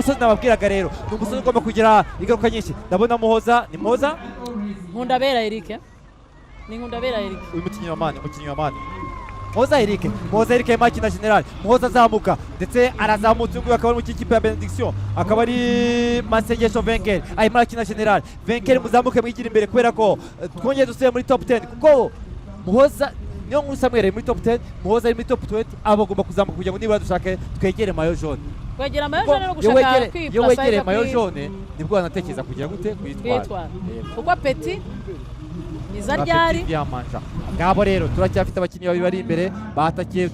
Musozi nababwiraga rero ni umusozi ugomba kugira ingaruka nyinshi. Ndabona Muhoza, ni Muhoza. Nkundabera Eric, ni Nkundabera Eric. Uyu mukinnyi wa MAN, umukinnyi wa MAN Muhoza Eric, Muhoza Eric arimo akina general. Muhoza azamuka ndetse arazamutse. Uyu nguyu akaba ari mu ikipe ya Benediction, akaba ari Masengesho Venker, arimo arakina general. Venker, muzamuke mwigira imbere kubera ko twongeye dusubiye muri top 10, kuko Muhoza niyo nkuru Samuel ari muri top 10, Muhoza ari muri top 20. Aba bagomba kuzamuka kugira ngo nibura dushake twegere maillot jaune. Kwegera maillot Kuko jaune no iyo gushaka iyo kwiplasa wegereye ija maillot jaune nibwo wanatekereza kugira gute? Kuyitwara. Kuyitwara. Yego. Kuko appétit iza ryari? Byamanja. Ngabo rero turacyafite abakinnyi babiri bari imbere batakiye.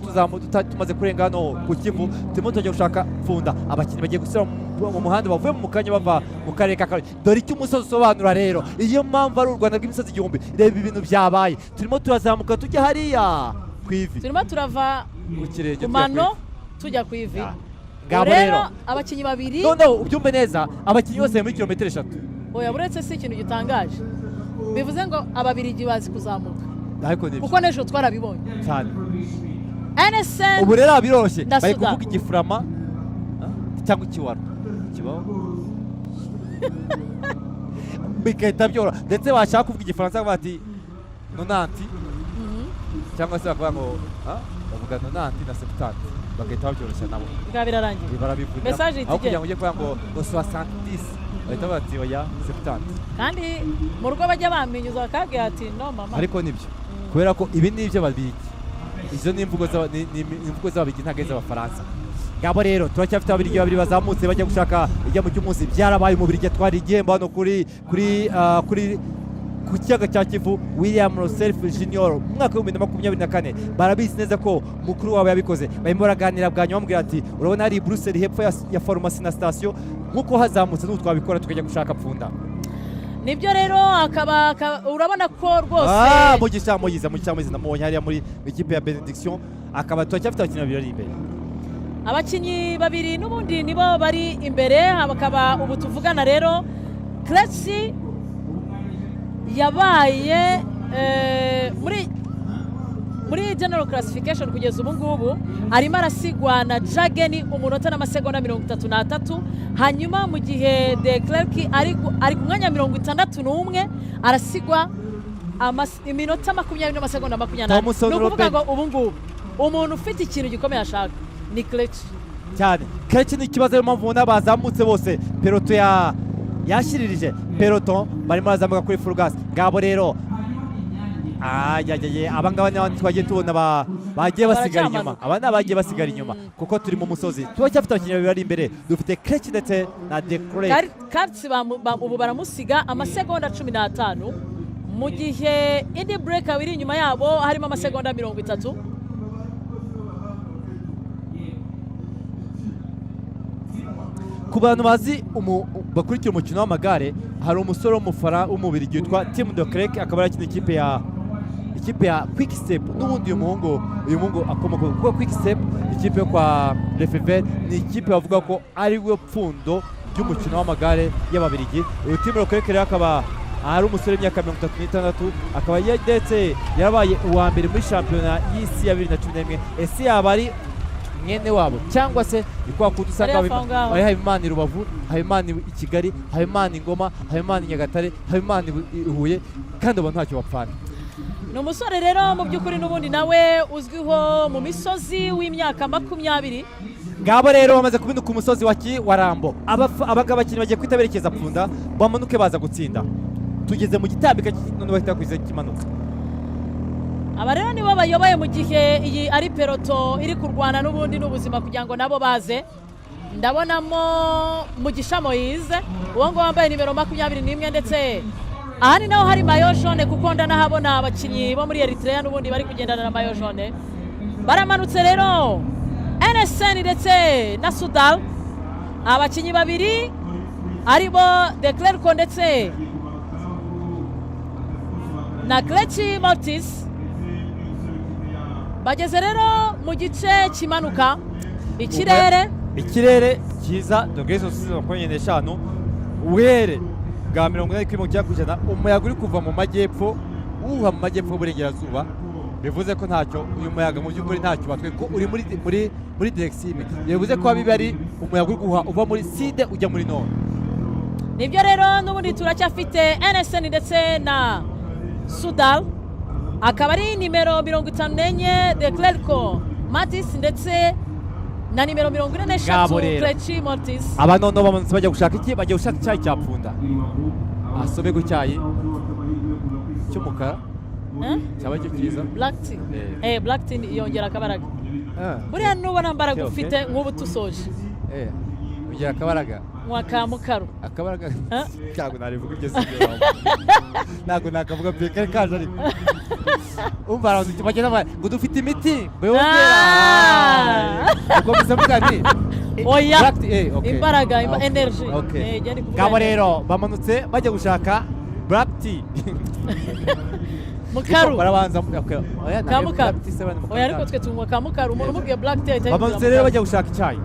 Tumaze kurenga hano ku Kivu, turimo tujya gushaka Pfunda. Abakinnyi bagiye gusubira mu muhanda bavuye mu kanya bava mu karere ka Karongi. Dore icyo umusozi usobanura rero, iyo mpamvu ari u Rwanda rw'imisozi igihumbi. Reba ibintu byabaye, turimo turazamuka tujya hariya ku ivi. Turimo turava ku kirenge ku tujya ku mano ivi. Tujya ku ivi. Ya. Ngabo rero rero abakinnyi babiri. Noneho ubyumve neza, abakinnyi bose bari muri kilometero 3. Oya, uretse si ikintu gitangaje, bivuze ngo Ababirigi bazi kuzamuka. Ariko nibyo. Kuko n'ejo twarabibonye. Cyane. NSN Ubu rero biroroshye. na Bari Sudan. kuvuga igifurama, cyangwa ikiwaro kibaho, bigahita byoroha. Ndetse bashaka kuvuga igifaransa bati 90, cyangwa se bakavuga ngo bavuga 90 na 70, bagahita babyoroshya nabo. Bikaba birarangiye. Barabivunira. Message ihita Aho kugira igenda. ngo ujye kuvuga ngo 70, bahita bati oya, 70. Kandi mu rugo bajya baminyuza bakabwira ati no mama. Ariko nibyo, kubera ko ibi ni ibyo Babirigi, izo ni imvugo ni imvugo z'Ababirigi, ntabwo ari iz'Abafaransa. Ngabo rero turacyafite Ababirigi babiri bazamutse bajya gushaka ijya mu cy'umunsi. Byarabaye, Umubirigi atwara igihembo hano kuri ku kiyaga cya Kivu, William Lecerf Junior, mu mwaka wa 2024. Barabizi neza ko mukuru wabo yabikoze. Barimo baraganira bwa nyuma, bamubwira ati urabona hari Buruseli hepfo ya farumasi na sitasiyo, nk'uko hazamutse n'ubu twabikora tukajya gushaka Pfunda. Nibyo rero, akaba urabona ko rwose Mugisha Moyiza, Mugisha Moyiza namubonye hariya muri ikipe ya Benediction. Akaba turacyafite abakinnyi babiri bari imbere. Abakinnyi babiri n'ubundi nibo bari imbere. Bakaba ubu tuvugana rero Clerc yabaye muri general classification. Kugeza ubu ngubu arimo arasigwa na Jageni umunota n'amasegonda 33, hanyuma mu gihe De Klerk ari ku mwanya 61, arasigwa iminota 20 n'amasegonda 28. Thompson Ni ukuvuga Robert. ngo ubu ngubu umuntu ufite ikintu gikomeye ashaka ni Clerc. Cyane, kenshi ni ikibazo. Ariyo mpamvu ubona bazamutse bose, peloton ya yashiririje peloton, barimo barazamuka kuri full gas. Ngabo rero, ayayaya, aba ngaba ni abandi twagiye tubona bagiye basigara inyuma. Baracamanuka. Aba ni abagiye basigara inyuma, kuko turi mu musozi. Turacyafite abakinnyi babiri bari imbere, dufite Clerc ndetse na De Klerk. Katsi ubu baramusiga amasegonda 15, mu gihe indi break iri inyuma yabo harimo amasegonda 30. Ku bantu bazi bakurikira umukino w'amagare, hari umusore w'umubirigi witwa Tim de Klerk, akaba yarakina ikipe ya Quick Step. N'ubundi uyu muhungu akomoka kuko Quick Step, ikipe yo kwa Lefevre, ni ikipe bavuga ko ari we pfundo ry'umukino w'amagare y'Ababirigi. Uyu Tim de Klerk rero akaba ari umusore w'imyaka 36, akaba ndetse yarabaye uwa mbere muri shampiyona y'isi ya 2011. Ese yaba ari mwene wabo, cyangwa se ni kwa kundi usanga Bari hafi aho ngaho. Bari Habimana i Rubavu, Habimana i Kigali, Habimana i Ngoma, Habimana i Nyagatare, Habimana i Huye, kandi abo ntacyo bapfana? Ni umusore rero mu by'ukuri n'ubundi nawe uzwiho mu misozi w'imyaka 20. Ngabo rero bamaze kubinuka umusozi wa Rambo. Abangaba abakinnyi bagiye guhita berekeza Pfunda, bamanuke baza gutsinda. Tugeze mu gitambika, none bahita kwiza kimanuka. Aba rero nibo bayoboye, mu gihe iyi ari peloton iri kurwana n'ubundi n'ubuzima kugira ngo nabo baze. Ndabonamo Mugisha Moyize, uwo nguwo wambaye nimero 21, ndetse aha ni naho hari maillot jaune, kuko ndanahabona abakinnyi bo muri Eritrea n'ubundi bari kugendana na maillot jaune. Baramanutse rero, NSN ndetse na Sudal, abakinnyi babiri aribo De Klerk ndetse na Cleci Mortis, bageze rero mu gice kimanuka. Ikirere Ikirere cyiza, dogere zose 45, ubuhere bwa 80%. Umuyaga uri kuva mu majyepfo, uhuha mu majyepfo y'uburengerazuba. Bivuze ko ntacyo uyu muyaga mu by'ukuri ntacyo batwe ko uri muri direction imwe, bivuze ko biba ari umuyaga uri guha uva muri sud ujya muri nord. Nibyo rero, n'ubundi turacyafite NSN ndetse na Sudal, akaba ari nimero 54 de Clerco Matis ndetse na nimero 43 Ngabo rero. Cleci Mortis. Aba noneho bamanutse bajya gushaka iki? Bajya gushaka icyayi cya Pfunda, asome ku cyayi cy'umukara. Eh? Cyaba cyo cyiza. Black tea. Eh. Black tea yongera akabaraga. Buriya nubona mbaraga Okay, okay. ufite nk'ubu tusoje, ugira akabaraga. Nywa ka mukaru. Akabaraga. Eh? Ntabwo narivuga ibyo, sibyo, ntabwo nakavuga pe, kari kaje, ariko umva araza bagenda ngo dufite imiti ngo yongera. Ubwo mpise mvuga nti Oya. Black tea, okay. Imbaraga, Okay. energy. Okay. Njye ndi kuvuga Ngabo energy. rero bamanutse bajya gushaka black tea. Mukaru. Barabanza, okay. Oya, Ka ntabwo mukaru. black tea se bari mu Oya, ariko Mukaru. twe tunywa ka mukaru, umuntu umubwiye black tea ahita yibwira Bamanutse rero mukaru. bajya gushaka icyayi,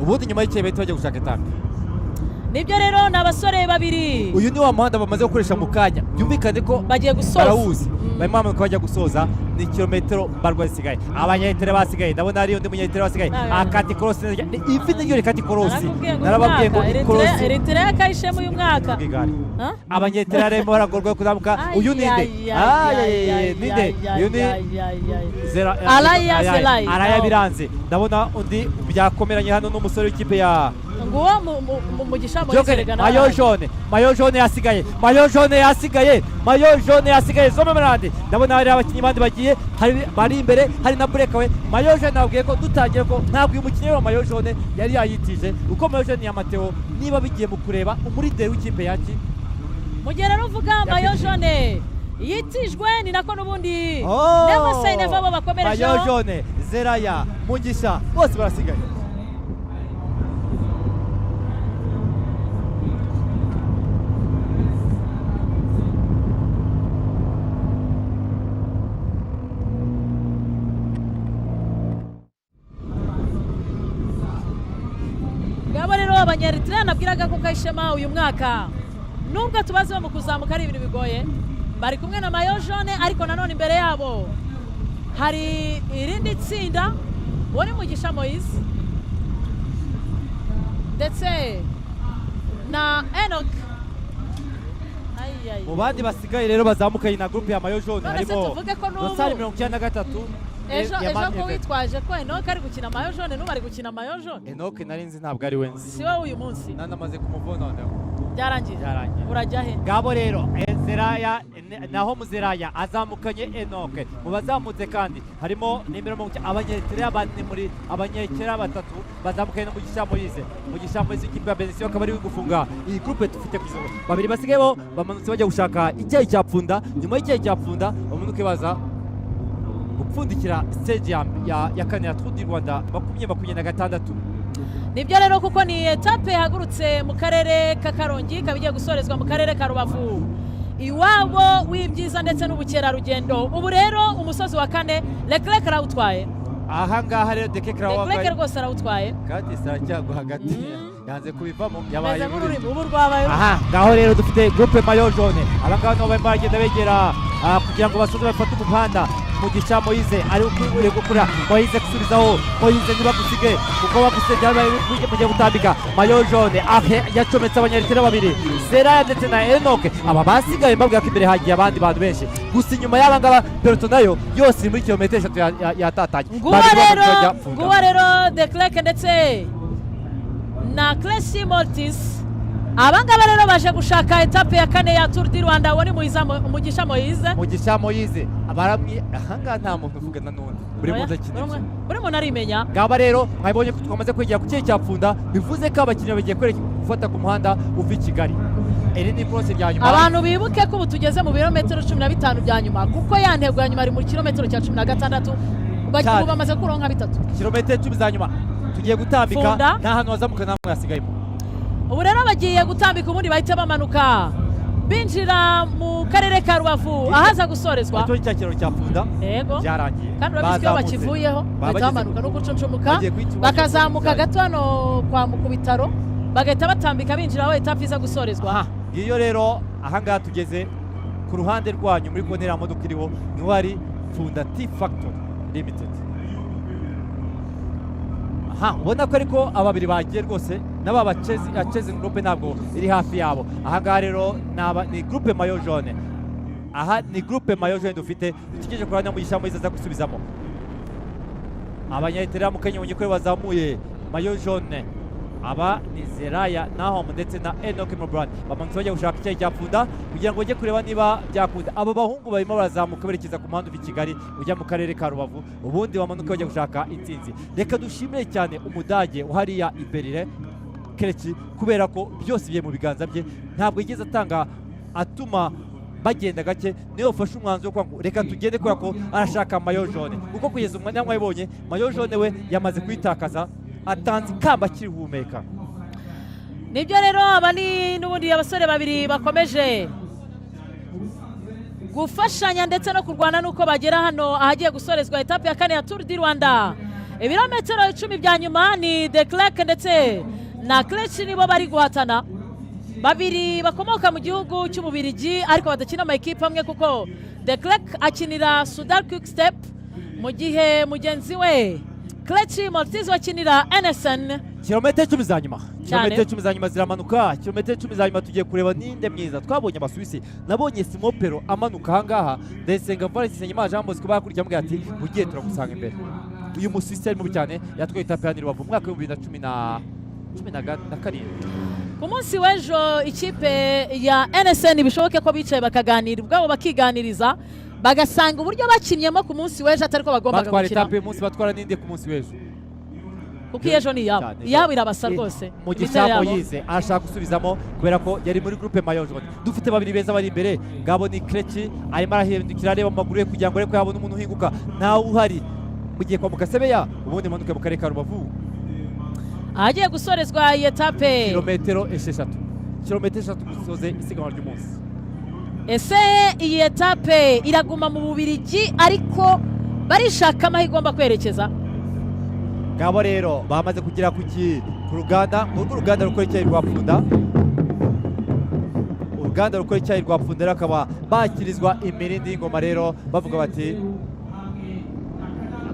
ubundi nyuma y'icyayi bahita bajya gushaka etape. Nibyo rero, ni abasore babiri. Uyu ni wa muhanda bamaze gukoresha mu kanya, byumvikane ko Bagiye gusoza. barawuzi. Barimo bamanuka bajya gusoza, ni kilometero mbarwa zisigaye. Abanyayitere basigaye, ndabona hari undi munyayitere basigaye. Akati korosi neza cyane. Ifite iryo rikati korosi. Narakubwiye ngo uyu Narababwiye ngo mwaka ikorosi Eritrea kayishemo uyu mwaka. bw'igare. Ha? Abanyayitere barimo baragorwa kuzamuka. Uyu ninde? Ay, ay, Ninde ay, ay, uyu? Ni ay, ay, ay. Zera. Araya Araya. Zelai. Araya Oh. biranze. Ndabona undi byakomeranye hano n'umusore w'ikipe ya Nguwo Mugisha Moise. Joker. Rega nawe Maillot arahari. jaune, maillot jaune yasigaye, maillot jaune yasigaye, maillot jaune yasigaye. Zomerland, ndabona hari abakinnyi bandi bagiye, hari bari imbere, hari na breakaway. Maillot jaune, nabwiye ko dutangira ko ntabwo uyu mukinnyi wa maillot jaune yari yayitije, uko maillot jaune ya Mateo niba bigiye mu kureba umurideri w'ikipe yaki. Mu gihe rero uvuga maillot jaune yitijwe, ni nako n'ubundi Never Say Never bo bakomerejeho. Maillot jaune, Zeraya, Mugisha, bose barasigaye. Ngabo rero Abanyaritrea nabwiraga ko kayishema uyu mwaka, nubwo tubazi bo mu kuzamuka ari ibintu bigoye, bari kumwe na maillot jaune, ariko nanone imbere yabo hari irindi tsinda. Uwo ni Mugisha Moise ndetse na Enoch. Ay, ay. Mu bandi basigaye rero bazamukanye na groupe ya maillot jaune None se harimo tuvuge ko n'ubu Rosari 93. Ejo ya ejo Man ko Event. witwaje ko Enoch ari gukina maillot jaune, n'ubu ari gukina maillot jaune. Enoch nari nzi, ntabwo ari we nzi. Si wowe uyu munsi. Nanamaze kumuvuna noneho. Byarangiye. Byarangiye. Urajya he? Ngabo rero Zeraya naho Muzeraya azamukanye Enoke. Mu bazamutse kandi harimo nimero 90, Abanyeterea bane, muri Abanyekera batatu bazamukanye na Mugisha Moise. Mugisha Moise ikipe ya Benesiyo akaba ari we gufunga iyi groupe dufite ku isonga. Babiri basigaye bo bamanutse bajya gushaka icyayi cya Pfunda. Nyuma y'icyayi cya Pfunda bamanuke baza gupfundikira stage ya kane ya Tour du Rwanda 2026. Nibyo rero, kuko ni etape yahagurutse mu karere ka Karongi, ikaba igiye gusorezwa mu karere ka Rubavu, iwabo w'ibyiza ndetse n'ubukerarugendo. Ubu rero umusozi wa kane Leclerc arawutwaye. Aha ngaha rero Deke Leclerc rwose arawutwaye. Kandi saracyagwa hagati, yanze kubivamo, yabaye Meze ururimi. nk'ururimi ubu rwabaye. Aha ngaho rero dufite groupe maillot jaune. Aba ngaba nabo barimo baragenda begera kugira ngo basoze bafate umuhanda. Mugisha Moise ari uri gukura, Moise gusubizaho, Moise ntibagusige kuko bagusige byabaye mugiye gutambika. Maillot jaune ahe yacometse Abanyaritera babiri, Seraya ndetse na Enoch. Aba basigaye mbabwira ko imbere hagiye abandi bantu benshi, gusa inyuma y'aba ngaba peloton nayo yose iri muri kilometero 3 yatatanye. Nguwo Babiri rero bamaze bajya Pfunda. Nguwo rero Declerc ndetse na Clesi Mortis. Aba ngaba rero baje gushaka etape ya kane ya Tour du Rwanda. Uwo ni Mugisha Moise. Mugisha Moise baramwi ahangaha nta muntu uvugana n'undi, buri Oya, muntu akina buri ibye. Buri muntu arimenya. Ngaba rero mwabonye ko twamaze kwegera ku cyayi cya Pfunda, bivuze ko abakinnyi bagiye gufata ku muhanda uva i Kigali. Iri ni ikorosi rya nyuma. Abantu bibuke ko ubu tugeze mu birometero 15 bya nyuma, kuko ya ntego ya nyuma ari mu kilometero cya 16. Cyane. Ubu bamaze kuronka bitatu. Kilometero 10 za nyuma tugiye gutambika. Pfunda. Nta hantu hazamuka nta hasigayemo. Ubu rero bagiye gutambika, ubundi bahita bamanuka binjira mu karere ka Rubavu ahaza gusorezwa. Icyo cya kiraro cya Pfunda Yego. byarangiye. Kandi urabizi ko iyo Bazamutse. bakivuyeho Baba bahita bageze bamanuka no gucuncumuka, bagiye guhita bakazamuka bajya gato hano kwa ku bitaro, bagahita batambika binjira aho etape iza gusorezwa. Aha ngiyo rero ahangaha tugeze. Ku ruhande rwanyu muri kubona iriya modoka iriho, niho hari Pfunda Tea Factory Limited. Aha ubona ko ariko aba babiri bagiye rwose, n'aba bachasing group ntabwo iri hafi yabo. Aha ngaha rero ni groupe maillot jaune. Aha ni groupe maillot jaune dufite, dutegereje kureba Mugisha Moise aza gusubizamo. Abanyaeritrea mu kanya ko bazamuye maillot jaune. Aba ni Zeraya Nahom ndetse na Enoch Mobran, bamanutse bajya gushaka icyayi cya Pfunda kugira ngo bajye kureba niba byakunda. Abo bahungu barimo barazamuka berekeza ku muhanda uva i Kigali ujya mu karere ka Rubavu, ubundi bamanuka bajya gushaka intsinzi. Reka dushimire cyane Umudage uhariya iberire Kereki, kubera ko byose bigiye mu biganza bye. Ntabwo yigeze atanga atuma bagenda gake, niyo ufashe umwanzuro wo kuvuga ngo reka tugende, kubera ko arashaka maillot jaune, kuko kugeza umwanya mwabibonye maillot jaune we yamaze kuyitakaza, atanze ikamba akirihumeka. Nibyo rero, aba ni n'ubundi abasore babiri bakomeje gufashanya ndetse no kurwana n'uko bagera hano ahagiye gusorezwa etape ya kane ya Tour du Rwanda. Ibirometero 10 bya nyuma ni De Clercq ndetse na Kretsch, nibo bari guhatana, babiri bakomoka mu gihugu cy'Ububirigi ariko badakina ama ekipe amwe, kuko De Clercq akinira Soudal Quick Step, mu gihe mugenzi we Kretsch Mortiz akinira NSN. Kilometero 10 za nyuma. Cyane. Kilometero 10 za nyuma ziramanuka. Kilometero 10 za nyuma, tugiye kureba ninde mwiza. Twabonye Abasuwisi, nabonye Simon Perraud amanuka ahangaha. Ndayisenga Valens Nsengimana Jean Bosco bakurikira, amubwira ati mugiye turagusanga imbere. Uyu Musuwisi ari mubi cyane, yatwaye etape ya Rubavu mu mwaka w'ibihumbi bibiri na cumi na cumi na ga- na karindwi. Ku munsi w'ejo ikipe ya NSN bishoboke ko bicaye bakaganira ubwabo, bakiganiriza, bagasanga uburyo bakinnyemo ku munsi w'ejo atari ko bagombaga Batwara gukina. etape y'umunsi, batwara n'indi ku munsi w'ejo. Kuko iyo ejo ni iyabo. Cyane. Iyabo irabasa rwose. Mugisha Imiterere yabo. Moyize arashaka gusubizamo kubera ko yari muri groupe maillot jaune. Dufite babiri beza bari imbere. Ngabo ni Kreki, arimo arahindukira areba mu maguru ye kugira ngo arebe ko yabona umuntu uhinguka. Ntawe uhari. Mugiye kwa Mukasebeya, ubundi manuke mu karere ka Rubavu. Ahagiye gusorezwa iyi etape. Kilometero 6, kilometero 6 gusoze isiganwa ry'umunsi. Ese iyi etape iraguma mu Bubirigi, ariko barishakamo aho igomba kwerekeza? Ngabo rero bamaze kugera ku ruganda. Urwo ruganda rukora icyayi rwa Pfunda, uruganda rukora icyayi rwa Pfunda rero, akaba bakirizwa imirindi y'ingoma rero, bavuga bati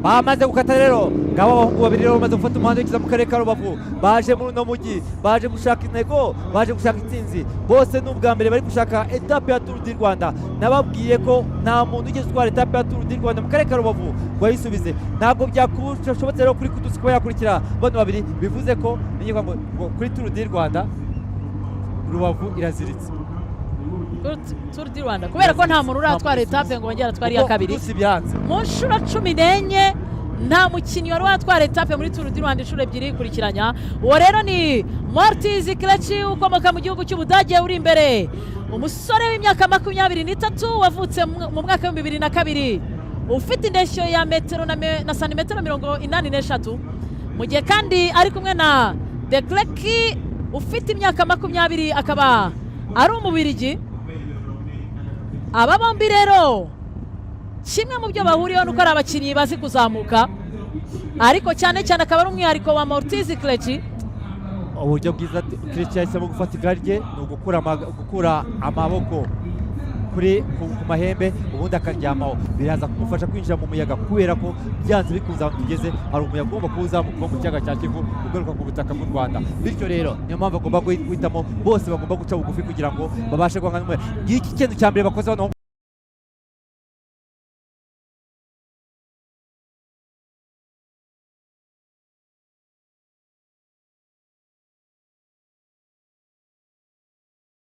bamaze gukata rero. Ngabo abahungu babiri rero bamaze gufata umuhanda werekeza mu karere ka Rubavu. Baje muri uno mujyi, baje gushaka intego, baje gushaka intsinzi. Bose ni ubwa mbere bari gushaka etape ya Tour du Rwanda. Nababwiye ko nta muntu ugeze utwara etape ya Tour du Rwanda mu karere ka Rubavu ngo ayisubize. Ntabwo byashobotse rero kuri Kudusi kuba yakurikira bano babiri, bivuze ko ni ngo kuri Tour du Rwanda Rubavu iraziritse. Tour du Rwanda, kubera ko nta muntu uratwara etape ngo bongere atware iya Kuko kabiri. Kudusi byanze. Mu nshuro 14 nta mukinnyi wari watwara etape muri Tour du Rwanda inshuro ebyiri ikurikiranya. Uwo rero ni Mortiz Kretschy ukomoka mu gihugu cy'Ubudage uri imbere, umusore w'imyaka 23 wavutse mu mwaka w'2002, ufite indeshyo ya metero na santimetero 83, mu gihe kandi ari kumwe na De Clercq ufite imyaka 20, akaba ari Umubirigi. Aba bombi rero kimwe mu byo bahuriyeho ni uko ari abakinnyi bazi kuzamuka, ariko cyane cyane akaba ari umwihariko wa Mortiz Kretschy. Uburyo bwiza Kretschy yahisemo gufata igare rye ni ugukura amaboko ku mahembe, ubundi akaryamaho. Biraza kumufasha kwinjira mu muyaga, kubera ko byanze bikunze ahantu tugeze hari umuyaga ugomba kuba uzamuka uva mu kiyaga cya Kivu ugaruka ku butaka bw'u Rwanda. Bityo rero niyo mpamvu agomba guhitamo, bose bagomba guca bugufi kugira ngo babashe guhangana n'umuyaga. Ngiki ikintu cya mbere bakoze hano.